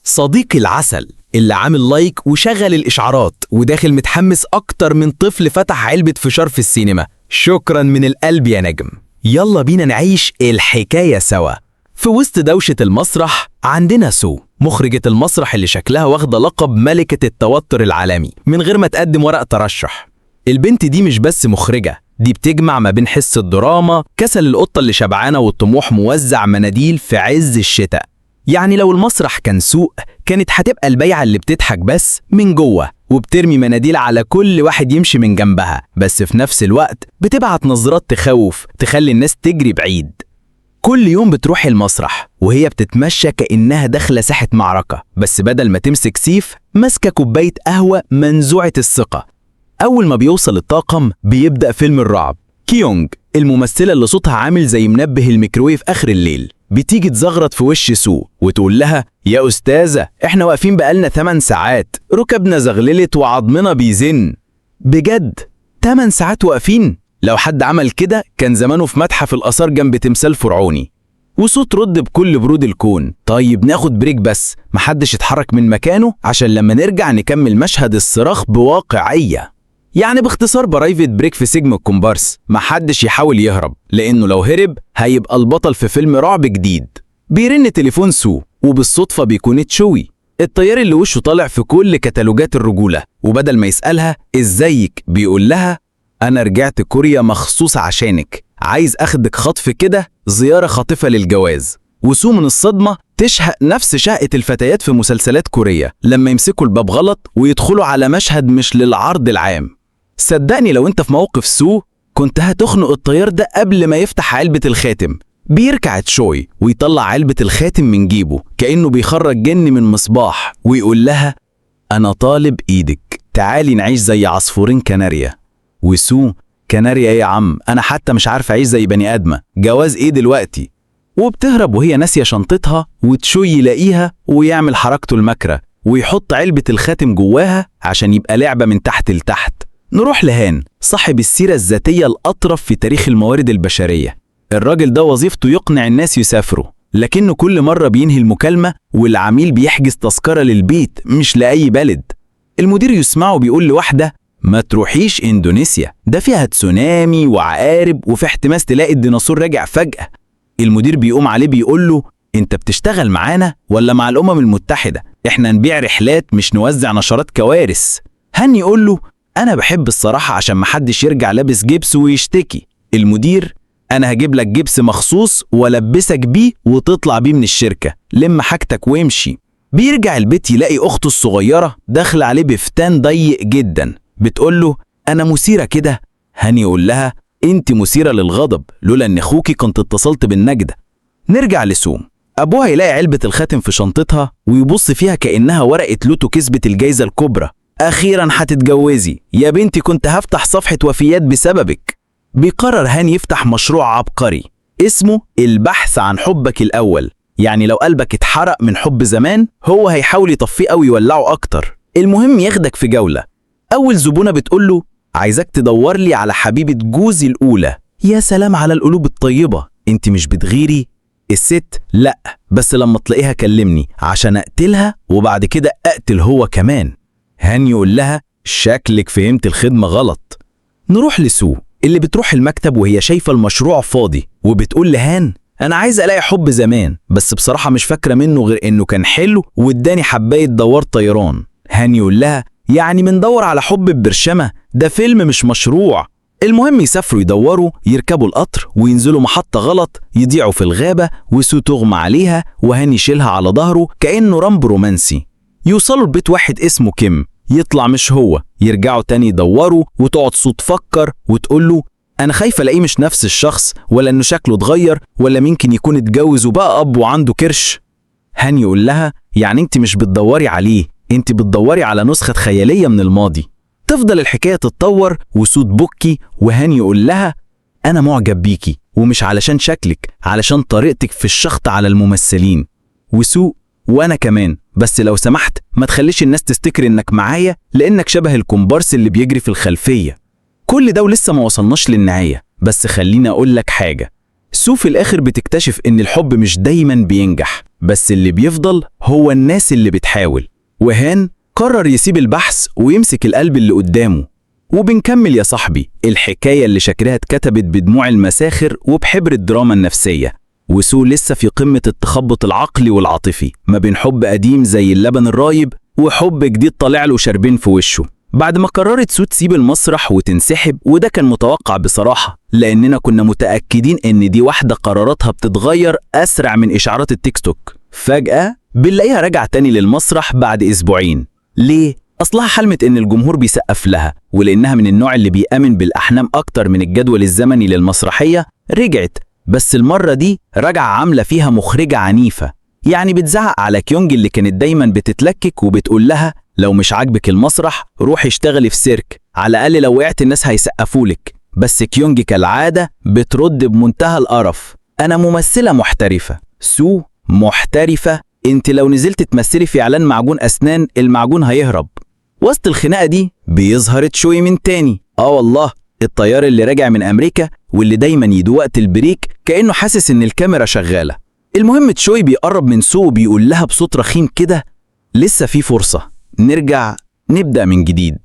صديقي العسل اللي عامل like وشغل الإشعارات وداخل متحمس أكتر من طفل فتح علبة فشار في السينما، شكرا من القلب يا نجم. يلا بينا نعيش الحكاية سوا. في وسط دوشة المسرح عندنا سو، مخرجة المسرح اللي شكلها واخدة لقب ملكة التوتر العالمي من غير ما تقدم ورق ترشح. البنت دي مش بس مخرجة، دي بتجمع ما بين حس الدراما، كسل القطة اللي شبعانة، والطموح موزع مناديل في عز الشتاء. يعني لو المسرح كان سوق، كانت هتبقى البيعة اللي بتضحك بس من جوه وبترمي مناديل على كل واحد يمشي من جنبها، بس في نفس الوقت بتبعت نظرات تخوف تخلي الناس تجري بعيد. كل يوم بتروح المسرح وهي بتتمشى كأنها داخلة ساحة معركة، بس بدل ما تمسك سيف ماسكة كوباية قهوة منزوعة الثقة. أول ما بيوصل الطاقم بيبدأ فيلم الرعب. كيونج الممثلة اللي صوتها عامل زي منبه الميكرويف آخر الليل بتيجي تزغرط في وش سو وتقول لها: يا أستاذة احنا واقفين بقالنا 8 ساعات، ركبنا زغللت وعظمنا بيزن. بجد 8 ساعات واقفين؟ لو حد عمل كده كان زمانه في متحف الآثار جنب تمثال فرعوني. وسو ترد بكل برود الكون: طيب ناخد break، بس محدش يتحرك من مكانه عشان لما نرجع نكمل مشهد الصراخ بواقعية. يعني باختصار private break في سجن الكومبارس، محدش يحاول يهرب لأنه لو هرب هيبقى البطل في فيلم رعب جديد. بيرن تليفون سو وبالصدفة بيكون تشوي، الطيار اللي وشه طالع في كل كتالوجات الرجولة، وبدل ما يسألها ازيك بيقول لها: أنا رجعت كوريا مخصوص عشانك، عايز أخدك خطف كده، زيارة خاطفة للجواز. وسو من الصدمة تشهق نفس شهقة الفتيات في مسلسلات كورية لما يمسكوا الباب غلط ويدخلوا على مشهد مش للعرض العام. صدقني لو انت في موقف سو كنت هتخنق الطيار ده قبل ما يفتح علبة الخاتم. بيركع تشوي ويطلع علبة الخاتم من جيبه كأنه بيخرج جن من مصباح ويقول لها: أنا طالب إيدك، تعالي نعيش زي عصفورين كناريا. وسو: كناريا ايه يا عم، أنا حتى مش عارف أعيش زي بني آدمة، جواز إيه دلوقتي؟ وبتهرب وهي ناسية شنطتها، وتشوي يلاقيها ويعمل حركته المكرة ويحط علبة الخاتم جواها عشان يبقى لعبة من تحت لتحت. نروح لهان صاحب السيرة الذاتية الأطرف في تاريخ الموارد البشرية. الراجل ده وظيفته يقنع الناس يسافروا، لكنه كل مرة بينهي المكالمة والعميل بيحجز تذكرة للبيت مش لأي بلد. المدير يسمعه بيقول لواحدة: ما تروحيش إندونيسيا، ده فيها تسونامي وعقارب وفي احتمال تلاقي الديناصور راجع فجأة. المدير بيقوم عليه بيقول له: انت بتشتغل معانا ولا مع الأمم المتحدة؟ احنا نبيع رحلات مش نوزع نشرات كوارث. هان يقول له: انا بحب الصراحة عشان محدش يرجع لابس جبس ويشتكي. المدير: انا هجيب لك جبس مخصوص والبسك بيه وتطلع بيه من الشركة، لم حاجتك وامشي. بيرجع البيت يلاقي اخته الصغيرة داخلة عليه بفتان ضيق جدا، بتقول له: انا مثيرة كده؟ هاني يقول لها: انت مثيرة للغضب، لولا ان اخوكي كنت اتصلت بالنجدة. نرجع لسوم، ابوها يلاقي علبة الخاتم في شنطتها ويبص فيها كأنها ورقة لوتو كسبت الجايزة الكبرى. اخيرا هتتجوزي يا بنتي، كنت هفتح صفحة وفيات بسببك. بيقرر هاني يفتح مشروع عبقري اسمه البحث عن حبك الأول، يعني لو قلبك اتحرق من حب زمان هو هيحاول يطفيه أو يولعه أكتر. المهم ياخدك في جولة. أول زبونة بتقوله: عايزك تدور لي على حبيبة جوزي الأولى. يا سلام على القلوب الطيبة، انت مش بتغيري؟ الست: لا، بس لما تلاقيها كلمني عشان أقتلها وبعد كده أقتل هو كمان. هاني يقول لها: شكلك فهمت الخدمة غلط. نروح لسو اللي بتروح المكتب وهي شايفة المشروع فاضي وبتقول لهان: أنا عايز ألاقي حب زمان، بس بصراحة مش فاكرة منه غير إنه كان حلو واداني حباية دوار طيران. هان يقول لها: يعني مندور على حب ببرشمة؟ ده فيلم مش مشروع. المهم يسافروا يدوروا، يركبوا القطر وينزلوا محطة غلط، يضيعوا في الغابة وسو تغمى عليها وهان يشيلها على ظهره كأنه رامبو رومانسي. يوصلوا لبيت واحد اسمه كيم، يطلع مش هو. يرجعوا تاني يدوروا وتقعد سو تفكر وتقول له: أنا خايفة ألاقيه مش نفس الشخص، ولا إنه شكله اتغير، ولا ممكن يكون اتجوز وبقى أب وعنده كرش. هان يقول لها: يعني انت مش بتدوري عليه، انت بتدوري على نسخة خيالية من الماضي. تفضل الحكاية تتطور وسو تبكي وهان يقول لها: أنا معجب بيكي، ومش علشان شكلك، علشان طريقتك في الشخط على الممثلين. وسو: وأنا كمان، بس لو سمحت ما تخليش الناس تفتكر إنك معايا لأنك شبه الكومبارس اللي بيجري في الخلفية. كل ده ولسه ما وصلناش للنهاية، بس خليني أقول لك حاجة. سو في الآخر بتكتشف إن الحب مش دايما بينجح، بس اللي بيفضل هو الناس اللي بتحاول. وهان قرر يسيب البحث ويمسك القلب اللي قدامه. وبنكمل يا صاحبي الحكاية اللي شكلها اتكتبت بدموع المساخر وبحبر الدراما النفسية. وسو لسه في قمة التخبط العقلي والعاطفي ما بين حب قديم زي اللبن الرايب وحب جديد طالع له شربين في وشه. بعد ما قررت سو تسيب المسرح وتنسحب، وده كان متوقع بصراحة، لأننا كنا متأكدين إن دي واحدة قراراتها بتتغير أسرع من إشعارات التيك توك. فجأة بنلاقيها راجعة تاني للمسرح بعد أسبوعين. ليه؟ أصلها حلمت إن الجمهور بيسقف لها، ولأنها من النوع اللي بيأمن بالأحلام أكتر من الجدول الزمني للمسرحية رجعت. بس المرة دي راجعة عاملة فيها مخرجة عنيفة، يعني بتزعق على كيونج اللي كانت دايما بتتلكك وبتقول لها لو مش عاجبك المسرح روحي اشتغلي في سيرك، على الأقل لو وقعت الناس هيسقفولك. بس كيونج كالعادة بترد بمنتهى القرف، أنا ممثلة محترفة. سو محترفة؟ انت لو نزلت تمثلي في إعلان معجون أسنان المعجون هيهرب. وسط الخناقة دي بيظهر تشوي من تاني. والله، الطيار اللي راجع من أمريكا واللي دايما يدوق وقت ال break كأنه حاسس إن الكاميرا شغالة. المهم تشوي بيقرب من سو وبيقول لها بصوت رخيم كده، لسه في فرصة نرجع نبدأ من جديد.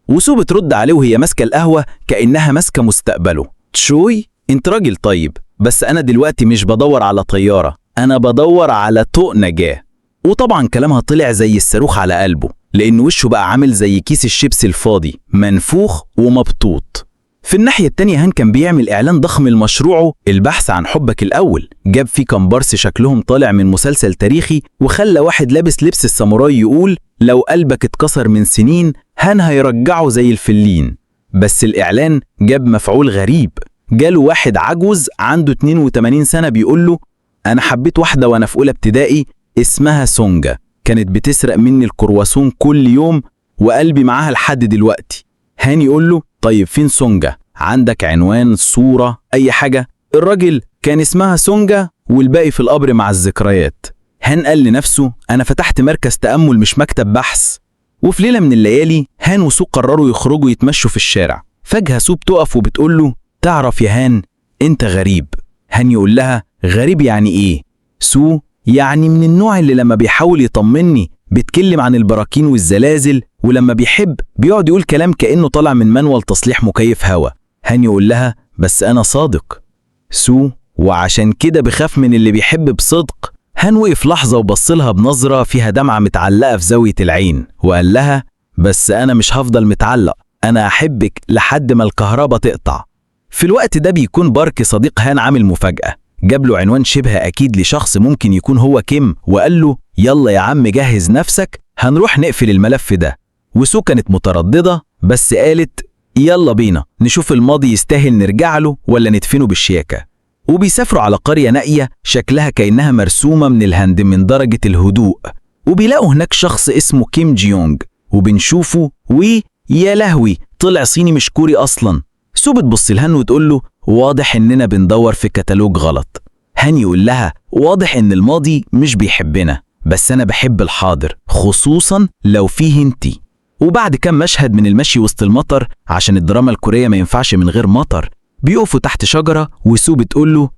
وسو بترد عليه وهي ماسكة القهوة كأنها ماسكة مستقبله. تشوي انت راجل طيب، بس أنا دلوقتي مش بدور على طيارة، أنا بدور على طوق نجاة. وطبعا كلامها طلع زي الصاروخ على قلبه، لأن وشه بقى عامل زي كيس الشيبس الفاضي، منفوخ ومبطوط. في الناحية التانية هان كان بيعمل إعلان ضخم لمشروعه البحث عن حبك الأول، جاب فيه كمبارس شكلهم طالع من مسلسل تاريخي، وخلى واحد لابس لبس الساموراي يقول لو قلبك اتكسر من سنين هان هيرجعه زي الفلين. بس الإعلان جاب مفعول غريب، جاله واحد عجوز عنده 82 سنة بيقول له أنا حبيت واحدة وأنا في أولى ابتدائي اسمها سونجا، كانت بتسرق مني الكرواسون كل يوم وقلبي معاها لحد دلوقتي. هاني يقول له طيب فين سونجا؟ عندك عنوان، صورة، أي حاجة؟ الراجل كان اسمها سونجا والباقي في القبر مع الذكريات. هان قال لنفسه أنا فتحت مركز تأمل مش مكتب بحث. وفي ليلة من الليالي هان وسو قرروا يخرجوا يتمشوا في الشارع. فجأة سو بتقف وبتقول له تعرف يا هان أنت غريب. هان يقول لها غريب يعني إيه؟ سو يعني من النوع اللي لما بيحاول يطمني بيتكلم عن البراكين والزلازل، ولما بيحب بيقعد يقول كلام كأنه طالع من manual تصليح مكيف هوا. هان يقول لها بس أنا صادق. سو وعشان كده بخاف من اللي بيحب بصدق. هان وقف لحظة وبصلها بنظرة فيها دمعة متعلقة في زاوية العين وقال لها بس أنا مش هفضل متعلق، أنا أحبك لحد ما الكهرباء تقطع. في الوقت ده بيكون بارك صديق هان عامل مفاجأة، جاب له عنوان شبه أكيد لشخص ممكن يكون هو كيم، وقال له يلا يا عم جهز نفسك هنروح نقفل الملف ده. وسو كانت مترددة بس قالت يلا بينا نشوف الماضي يستاهل نرجع له ولا ندفنه بالشياكة. وبيسافروا على قرية نائية شكلها كأنها مرسومة من الهند من درجة الهدوء، وبيلاقوا هناك شخص اسمه كيم جيونج، وبنشوفه ويا لهوي طلع صيني مش كوري أصلا. سو بتبص لهان وتقول له واضح إننا بندور في كتالوج غلط. هان يقول لها واضح إن الماضي مش بيحبنا، بس أنا بحب الحاضر خصوصا لو فيه انتي. وبعد كام مشهد من المشي وسط المطر، عشان الدراما الكورية ما ينفعش من غير مطر، بيقفوا تحت شجرة وسو بتقول له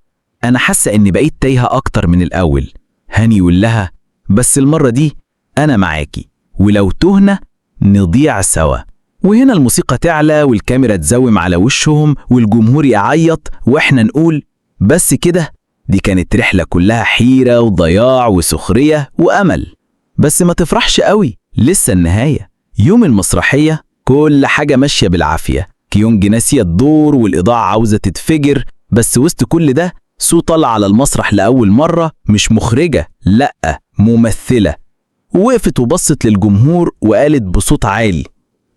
أنا حاسة إني بقيت تايهة أكتر من الأول. هاني يقول لها بس المرة دي أنا معاكي، ولو تهنا نضيع سوا. وهنا الموسيقى تعلى والكاميرا تزوم على وشهم والجمهور يعيط، وإحنا نقول بس كده، دي كانت رحلة كلها حيرة وضياع وسخرية وأمل. بس ما تفرحش قوي، لسه النهاية. يوم المسرحية كل حاجة ماشية بالعافية، كيونج ناسية الدور والإضاءة عاوزة تتفجر، بس وسط كل ده سو طلع على المسرح لأول مرة مش مخرجة، لأ ممثلة. وقفت وبصت للجمهور وقالت بصوت عالي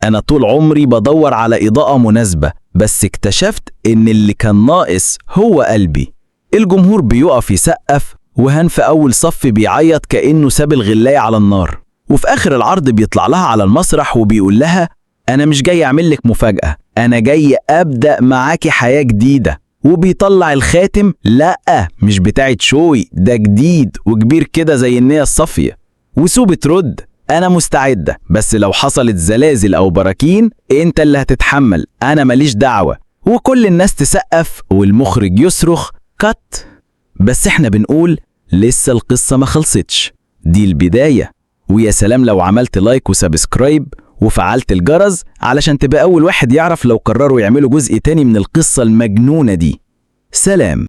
أنا طول عمري بدور على إضاءة مناسبة، بس اكتشفت إن اللي كان ناقص هو قلبي. الجمهور بيقف يسقف، وهان في أول صف بيعيط كأنه ساب الغلاية على النار. وفي آخر العرض بيطلع لها على المسرح وبيقول لها أنا مش جاي أعمل لك مفاجأة، أنا جاي أبدأ معاكي حياة جديدة. وبيطلع الخاتم، لأ مش بتاعت شوي، ده جديد وكبير كده زي النية الصافية. وسو بترد أنا مستعدة، بس لو حصلت زلازل أو براكين أنت اللي هتتحمل، أنا ماليش دعوة. وكل الناس تسقف والمخرج يصرخ كات. بس احنا بنقول لسه القصة ما خلصتش، دي البداية. ويا سلام لو عملت like و subscribe وفعلت الجرس علشان تبقى أول واحد يعرف لو قرروا يعملوا جزء تاني من القصة المجنونة دي. سلام.